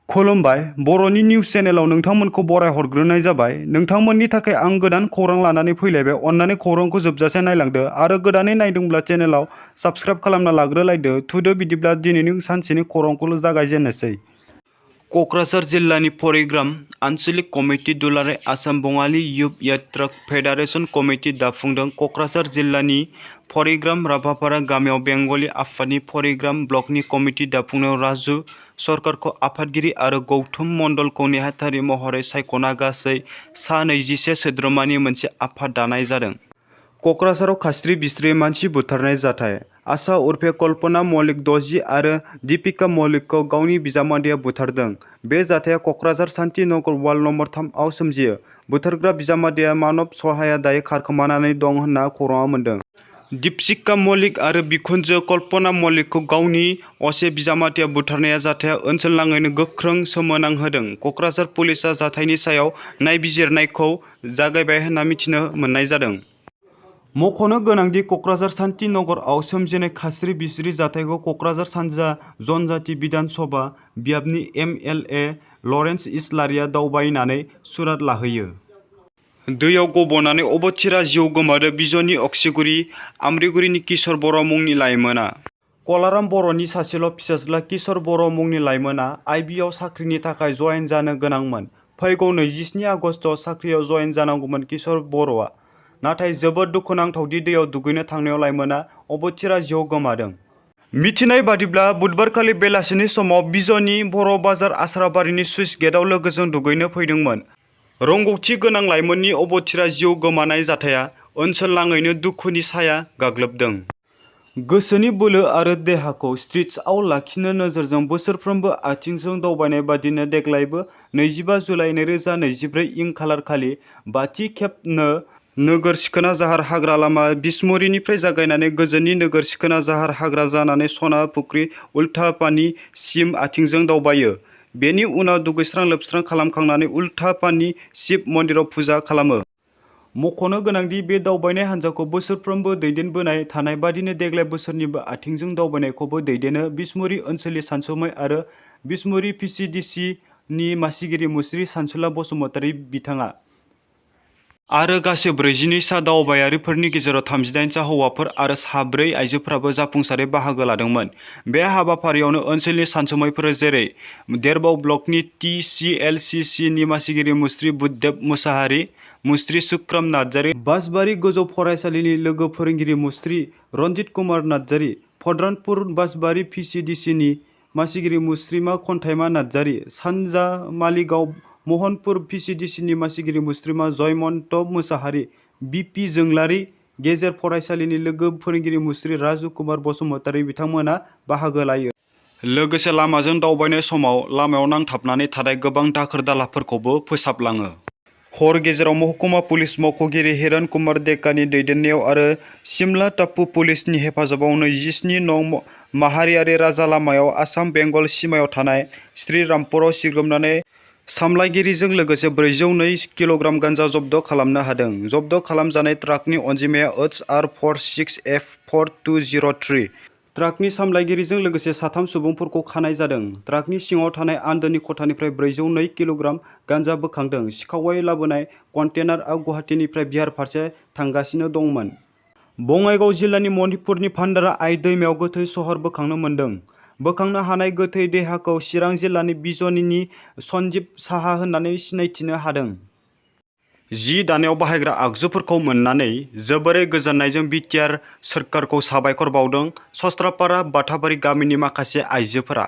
खुलुमबाय बर'नि निउस चेनेलाव नोंथांमोनखौ बराय हरग्रोनाय जाबाय। नोंथांमोननि थाखाय आं गोदान खौरां लानानै फैलायबाय। अन्नानै खौरांखौ जोबजासे नायलांदो आरो गोदानै नायदोंब्ला चेनेलाव साबस्क्राइब खालामना लाग्रोलायदो। थुदो बिदिब्ला दिनैनि सानसेनि खौरांखौ जागायजेननोसै। क'क्राझार जिल्लानि परिग्राम आन्चलिक कमिटि दुलाराय आसाम बङालि युथ यात्रा फेडारेशन कमिटि दाफुंदों। क'क्राझार जिल्लानि परिग्राम राभापारा गामियाव बेंगलि आफादनि परिग्राम ब्लकनि कमिटि दाफुंनायाव राजु सरकारखौ आफादगिरि आरो गौतम मण्डलखौ नेहाथारि महरै सायख'ना गासै सा 21 सोद्रोमानि मोनसे आफाद दानाय जादों। क'क्राझाराव खास्रि बिस्रि मानसि बुथारनाय जाथाय। आशा उर्फे कल्पना मल्लिक 60 आरो दीपिका मल्लिकखौ गावनि बिजामादैया बुथारदों। बे जाथाया क'क्राझार शान्ति नगर वार्ड नम्बर 3 आव सोमजियो। बुथारग्रा बिजामादैया मानब सहाया दायै खारखोमानानै दं होनना खौराङा मोन्दों। दीपिका मल्लिक आरो बिखुनजो कल्पना मल्लिकखौ गावनि असे बिजामादैया बुथारनाया जाथाया ओनसोलनाङैनो गोख्रों सोमोनांहोदों। क'क्राझार पुलिसआ जाथायनि सायाव नायबिजिरनायखौ जागायबाय होनना मिथिनो मोननाय जादों। मख'नो गोनांदि क'क्राझार शान्ति नगरआव सोमजिनाय खास्रि बिस्रि जाथायखौ क'क्राझार सानजा जनजाति बिधान सभा बियाबनि MLA लरेन्स इस्लारिया दावबायनानै सुराद लाहैयो। दैयाव गबनानै अबथिरा जिउ गोमादों बिजनि अक्सिगुरि आमरिगुरिनि किशोर बर' मुंनि लाइमोना। कलाराम बर'नि सासेल' फिसाज्ला किशोर बर' मुंनि लाइमोना IBआव साख्रिनि थाखाय जयेन जानो गोनांमोन। फैगौ 27 आगस्टआव साख्रियाव जयेन जानांगौमोन किशोर बर'आ। नाथाय जोबोद दुखुनांथावदि दैयाव दुगैनो थांनायाव लाइमोना अबथिरा जिउ गोमादों। मिथिनाय बादिब्ला बुधबारखालि बेलासिनि समाव बिजनि बर' बाजार आस्राबारिनि सुइस गेटआव लोगोजों दुगैनो फैदोंमोन। रोंगौथि गोनां लाइमोननि अबथिरा जिउ गोमानाय जाथाया ओनसोलनाङैनो दुखुनि साया गाग्लोबदों। गोसोनि बोलो आरो देहाखौ स्ट्रिट्सआव लाखिनो नोजोरजों बोसोरफ्रोमबो आथिंजों दावबायनाय बादिनो देग्लायबो 25 जुलाइ 2024 इं खालारखालि बाथि खेबनो नोगोर सिखोना जाहार हाग्रा लामा बिसमुरिनिफ्राय जागायनानै गोजोननि नोगोर सिखोना जाहार हाग्रा जानानै सना फुख्रि उल्थापानि सिम आथिंजों दावबायो। बेनि उनाव दुगैस्रां लोबस्रां खालामखांनानै उल्थापानि शिब मन्दिराव फुजा खालामो। मख'नो गोनांदि बे दावबायनाय हान्जाखौ बोसोरफ्रोमबो दैदेनबोनाय थानाय बादिनो देग्लाय बोसोरनिबो आथिंजों दावबायनायखौबो दैदेनो बिसमुरि ओनसोलनि सानसुमै आरो बिसमुरि PCDC नि मासिगिरि मुस्रि सानसुला बसुमतारी बिथाङा। आरो गासै 42 सा दावबायारिफोरनि गेजेराव 38 सा हौवाफोर आरो 4 आइजोफोराबो जाफुंसारै बाहागो लादोंमोन। बे हाबाफारियावनो ओनसोलनि सानसुमैफोर जेरै देरबाव ब्लकनि TCLCC नि मासिगिरि मुस्रि बुद्धदेब मुसाहारि, मुस्रि सुक्राम नार्जारि, बासबारि गोजौ फरायसालिनि लोगो फोरोंगिरि मुस्रि रन्जित कुमार नार्जारि, फद्रानपुर बासबारि PCDC नि मासिगिरि मुस्रिमा खन्थाइमा नार्जारि, सानजा मालिगाव महनपुर PCDC नि मासिगिरि मुस्रिमा जयमन्त मुसाहारि, BP जोंलारि गेजेर फरायसालिनि लोगो फोरोंगिरि मुस्रि राजु कुमार बसुमतारी बिथांमोना बाहागो लायो। लोगोसे लामाजों दावबायनाय समाव लामायाव नांथाबनानै थानाय गोबां दाखोर दालाफोरखौबो फोसाबलाङो। हर गेजेराव महकुमा पुलिस मावख'गिरि हिरण कुमार डेकानि दैदेननायाव आरो सिमला टाप्पु पुलिसनि हेफाजाबाव 27 नं माहारियारि राजा लामायाव आसाम बेंगल सिमायाव थानाय श्रीरामपुराव सिग्रोमनानै सामलायगिरिजों लोगोसे 402 किल'ग्राम गान्जा जब्द खालामनो हादों। जब्द खालामजानाय ट्राकनि अनजिमाया HR46F4203। ट्राकनि सामलायगिरिजों लोगोसे 3 सुबुंफोरखौ खानाय जादों। ट्राकनि सिङाव थानाय आन्दोनि खथानिफ्राय 402 किल'ग्राम गान्जा बोखांदों। सिखावै लाबोनाय कन्टेनारआ गुवाहाटीनिफ्राय बिहार फारसे थांगासिनो दंमोन। बङाइगाव जिल्लानि मणिपुरनि भान्डारा आइ दैमायाव गोथै सहर बोखांनो मोन्दों। बोखांनो हानाय गोथै देहाखौ चिरां जिल्लानि बिजनीनि सन्जीब साहा होननानै सिनायथिनो हादों। जि दानायाव बाहायग्रा आगजुफोरखौ मोननानै जोबोरै गोजोननायजों BTR सोरखारखौ साबायखर बावदों सस्त्रापारा बाथाबारि गामिनि माखासे आइजोफोरा।